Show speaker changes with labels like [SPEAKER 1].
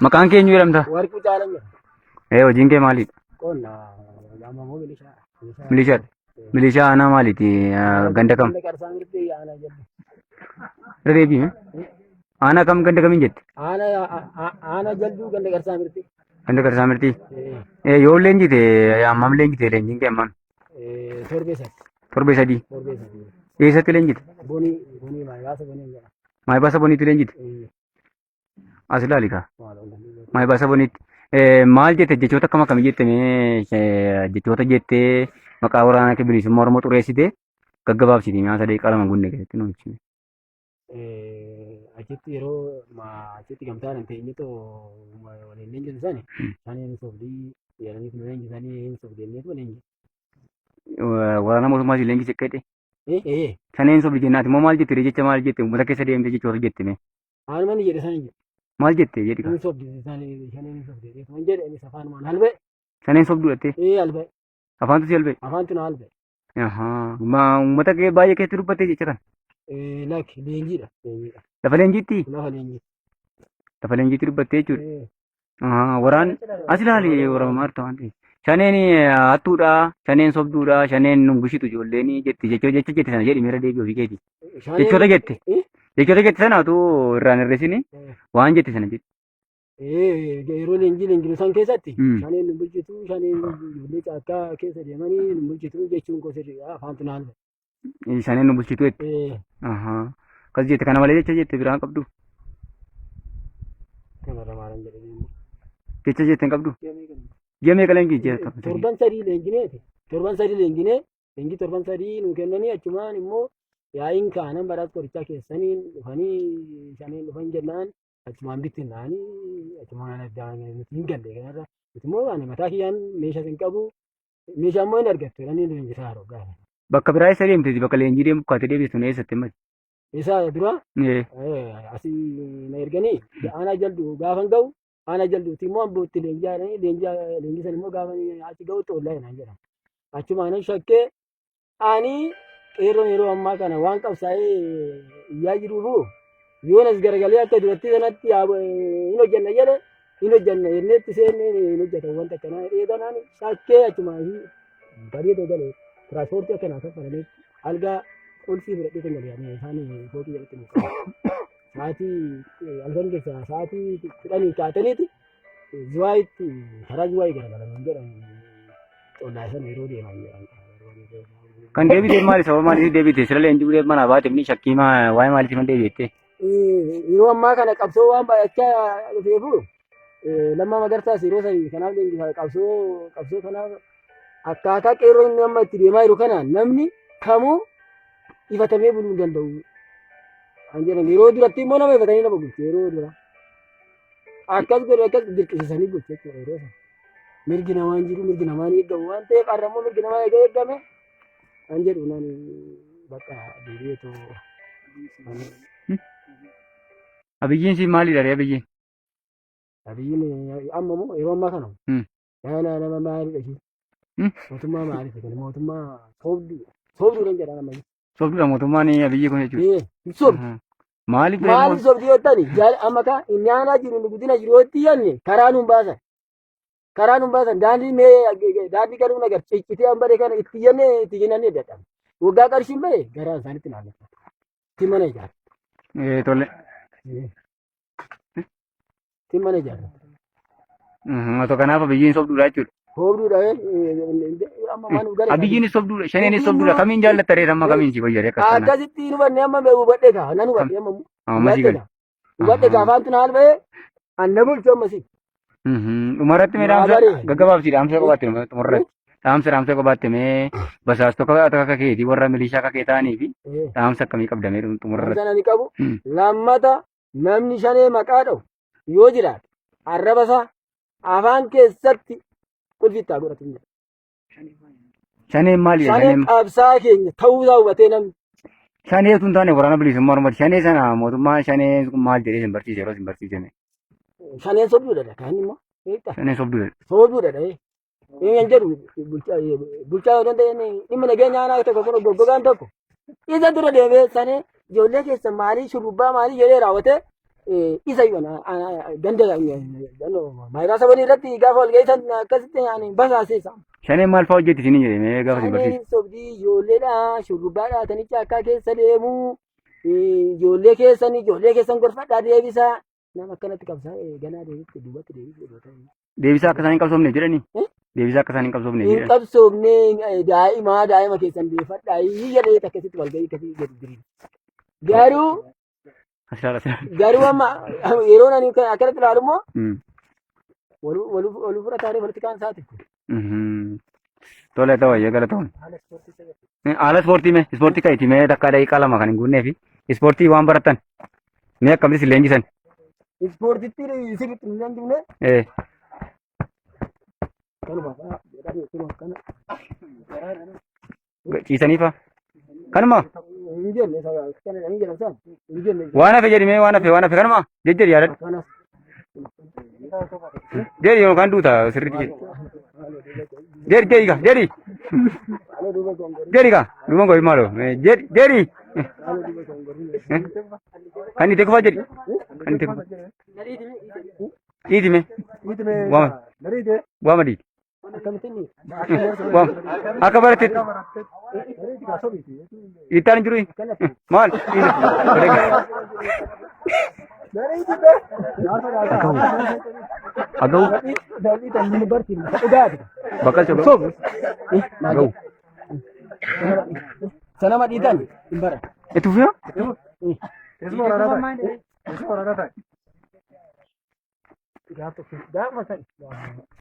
[SPEAKER 1] Maqaan kee eenyu jedhamta?
[SPEAKER 2] Warquu Caalaan jedhama.
[SPEAKER 1] Hojiin kee maalidha?
[SPEAKER 2] Qonna amma immoo milishaa.
[SPEAKER 1] Milishaadha. Milishaa aanaa maaliiti? Ganda kam?
[SPEAKER 2] Ganda Qarsaa Mirtii aanaa jedhu.
[SPEAKER 1] Irra deebi'i. Aanaa kam ganda kamiin jette?
[SPEAKER 2] Aanaa Jalduu ganda Qarsaa Mirtii.
[SPEAKER 1] Ganda Qarsaa Mirtii. Yoo leenjite hammam leenjite leenjiin kee hammam?
[SPEAKER 2] Torbee sadi.
[SPEAKER 1] Torbee sadii.
[SPEAKER 2] Torbee sadii.
[SPEAKER 1] Eessatti leenjite?
[SPEAKER 2] Bonii Maayibaasa Bonii jedhama.
[SPEAKER 1] Maayibaasa Boniitti leenjite? As ilaali kaa. Maayibaasa Boniitti. Maal jette jechoota akkam akkamii jette mee jechoota jettee maqaa waraanaa kee bilisummaa Oromoo xureessite gaggabaabsiti nyaata daqiiqaa 2 gunne keessatti nu ibsine.
[SPEAKER 2] Achitti yeroo achitti gamtaan teenyeetoo waliin leenjisu sani saniin sobdii jedhanii nu leenjisanii hin sobdi jenneetu leenji.
[SPEAKER 1] Waraana mootummaa si leenjise akka jedhe. Shaneen sobdi jennaati immoo maal jette jecha maal jette uummata keessa deemte jechoota jette mee.
[SPEAKER 2] Haaluma inni jedhe sana jedhe.
[SPEAKER 1] Maal jette jedhi
[SPEAKER 2] Hin sobdi shaneen hin sobdi jedhee kan jedhe innis afaanumaan halbee.
[SPEAKER 1] Shaneen sobduu jettee.
[SPEAKER 2] Ee halbee.
[SPEAKER 1] Afaantu si halbee.
[SPEAKER 2] Afaantu na halbee.
[SPEAKER 1] Ahaa. Uummata kee baay'ee keessatti dubbattee jecha kana.
[SPEAKER 2] Lakki leenjiidha. Leenjiidha.
[SPEAKER 1] Lafa leenjiitti?
[SPEAKER 2] Lafa leenjiitti.
[SPEAKER 1] Lafa leenjiitti dubbattee jechuudha. Waraan as ilaali waraabama marta waan ta'eef. Shaneen hattuudha, shaneen sobduudha, shaneen nun bushitu ijoolleen jetti jecha jecha jette sana jedhi meera deebii ofii keetii. Jechoota jette. Jechoota jette sana utuu irraan hir'isini waan jette sana jette.
[SPEAKER 2] Yeroo leenjii leenjinu san keessatti shaneen nu bulchitu, shaneen ijoollee caakkaa keessa deemanii nu bulchitu jechuun koo sirriidha afaantu naan ba'e.
[SPEAKER 1] Shaneen nu bulchitu jette. Akkas jette kana malee jecha jette biraan qabdu.
[SPEAKER 2] Kanarra maalan jedhanii immoo.
[SPEAKER 1] Jecha jette hin qabdu. Ji'a meeqa leenjii ji'a tokko sadii.
[SPEAKER 2] Torban sadii leenjineeti. Torban sadii leenjinee leenjii torban sadii nu kennanii achumaan immoo yaa'iin kaanan badhaasa qorichaa keessaniin dhufanii shaniin dhufan jennaan achumaan bittinnaanii achumaan addaan nuti hin galle kanarra nuti immoo ani mataa kiyyaan meeshaa hin qabu meeshaa immoo hin argattu jedhanii leenjisaa yeroo gaafa.
[SPEAKER 1] Bakka biraa eessa deemteeti? Bakka leenjii deemu kaatee deebistu eessatti himmati?
[SPEAKER 2] Isa dura asii na erganii aanaa Jalduu gaafan ga'u aanaa Jalduutti immoo Ambootti leenjii jedhanii leenjii san immoo gaafa achi ga'utti ollaa naan jedhan. Achumaan shakkee ani qeerroon yeroo ammaa kana waan qabsaa'ee iyyaa jiruufu yoon as garagalee akka duratti sanatti hin hojjenna jedhe hin hojjenna jenneetti seennee hin hojjetan wanta akkanaa jedhee kanaan shakkee achumaan bareedoo galee tiraanspoortii akkanaa kaffalanii algaa qulfii fudhadhee kan galee isaan fooqii jalatti nu qabu. Sa'aatii halkan keessaa sa'aatii 10 kaataniiti Zuwaayitti karaa Zuwaayii garagalan jedhan xollaa sana yeroo deeman jedhan.
[SPEAKER 1] Kan deebite maali sababa maaliif deebite sila leenjii bulee manaa baate inni shakkii waa'ee maaliif hin deebite?
[SPEAKER 2] Yeroo ammaa kana qabsoo waan baay'achaa dhufeefu Lammaa Magarsaas yeroo sanii kanaaf leenjii qabsoo qabsoo kanaaf Akkaataa qeerroo inni amma itti deemaa jiru kana namni kamuu ifatamee buluu hin danda'u. Kan jedhan yeroo duratti immoo nama ifatanii nama bulchu yeroo dura. Akkas godhe akkas dirqisiisanii bulchu jechuudha yeroo sana. Mirgi namaa hin jiru mirgi namaa hin eegamu waan ta'eef har'a immoo mirgi namaa eega eegame kan jedhu naan bakka deebi'ee too.
[SPEAKER 1] Abiyyiin siin maalidha ree abiyyiin?
[SPEAKER 2] Abiyyiin amma moo yeroo ammaa kana Nama nama maalidha isheen? Mootummaa maaliif kan mootummaa soobduu soobduu kan jedhan amma.
[SPEAKER 1] Soobduudha mootummaan Abiyyi kun jechuudha.
[SPEAKER 2] Ee hin soobdu.
[SPEAKER 1] Maaliif
[SPEAKER 2] Maaliif soobdu jettani jaal amma kaa inni aanaa jiru inni guddina jiru yoo itti yanne karaa nuun baasan. Karaa nuun baasan daandii mee daandii garuu nagar ciccitee hambare kana itti yanne itti jennee dadhabne. Waggaa qarshiin bahe garaan isaanitti naanneffatu. Itti mana ijaaru.
[SPEAKER 1] Ee tole.
[SPEAKER 2] Ittiin mana ijaarratu.
[SPEAKER 1] Otoo kanaaf abiyyiin sobduudha jechuudha.
[SPEAKER 2] Sobduudha amma waan nu gale.
[SPEAKER 1] Abiyyiin sobduudha, shaneenis sobduudha. Kamiin jaallatta ree amma kamiin si fayyade akkas kana.
[SPEAKER 2] Akkasitti hin hubanne amma mee hubadhe kaa nan hubadhe amma.
[SPEAKER 1] Amma si gale.
[SPEAKER 2] Hubadhe kaa afaantu na ba'ee an na bulchu amma si.
[SPEAKER 1] Dhumarratti mee dhaamsa gaggabaabsi dhaamsa qabaatte dhumarratti. Dhaamsa dhaamsa qabaatte mee basaastota akka keetii warra milishaa akka kee ta'anii fi dhaamsa akkamii qabda mee dhumarratti.
[SPEAKER 2] Dhaamsa nani qabu lammata Namni Shanee maqaa dha'u yoo jiraate arraba isaa afaan keessatti qulfii itti haa godhatu hin jedhu.
[SPEAKER 1] Shaneen maalidha?
[SPEAKER 2] Shaneen
[SPEAKER 1] Shaneen
[SPEAKER 2] qabsaa keenya ta'uu isaa hubatee namni
[SPEAKER 1] Shanee utuu hin taane waraana bilisummaa Oromooti. Shanee sana mootummaan shanee kun maal jedhee isin barsiise yeroo isin barsiise?
[SPEAKER 2] Shaneen sobduudha kan immoo beektaa?
[SPEAKER 1] Shaneen sobduudha.
[SPEAKER 2] Sobduudha dha'ee. Inni kan jedhu bulchaa bulchaa yoo danda'e dhimma nageenya aanaa tokko kun goggogaan tokko isa dura deemee sanee ijoollee keessa maalii shurrubbaa maalii jedhee raawwatee Isa ganda maayiraa sabanii irratti gaafa wal ga'isan akkasitti ani basaaseessa.
[SPEAKER 1] Shaneen maal fa'aa hojjetti isiniin jedhe mee gaafa isin barsiisu.
[SPEAKER 2] Shaneen sobdii ijoolleedha shurrubbaadha tanicha akka keessa deemu ijoollee keessan ijoollee keessan gorfadhaa deebisaa. Nama akkanatti qabsaa ganaa deebitti duubatti deebisuu odoo ta'e.
[SPEAKER 1] Deebisaa akka isaan hin qabsoofne jedhanii?
[SPEAKER 2] Eh?
[SPEAKER 1] Deebisaa akka isaan hin qabsoofne
[SPEAKER 2] Hin
[SPEAKER 1] jedhan.
[SPEAKER 2] qabsoofne daa'ima daa'ima keessan deeffadhaa jedhee akkasitti walga'ii akkasii jedhu diriira. Garuu
[SPEAKER 1] As ilaala as ilaala.
[SPEAKER 2] garuu amma yeroon ani akkanatti ilaalu immoo waluu fudhataaree politikaan isaati.
[SPEAKER 1] Tole ta'u ayyee galatoom. Haala ispoortii mee ispoortii kan itti mee takka daqiiqaa 2 kan hin guunnee fi ispoortii waan barattan mee akkamitti isin leenjisan?
[SPEAKER 2] Ispoortitti sirriitti hin leenjifne. Kanuma jedhanii kana.
[SPEAKER 1] Ciisanii fa'a. Kanuma
[SPEAKER 2] Hin jenne kana hin jedhan san hin jenne.
[SPEAKER 1] Waan hafe jedhi mee waan hafe waan hafe kanuma jejjedhi yaadadhu.
[SPEAKER 2] Kanas.
[SPEAKER 1] Jedhi yookaan duuta sirriitti jedhi. Jedhi jedhi gaa jedhi. Jedhi gaa duuba goyi maaloo jedhi jedhi. Kan itti kufa jedhi. Kan itti kufa. Dhiiti mee. Waama. Waama dhiiti.
[SPEAKER 2] Akkamittiin
[SPEAKER 1] Waama. Akka barattetti. Dhiittaan hin jiru. Maal? Aga'u. Bakka sobuu. Aga'u.
[SPEAKER 2] Sanama dhiitan hin bara.
[SPEAKER 1] Itti fufee?
[SPEAKER 2] Gaafa san.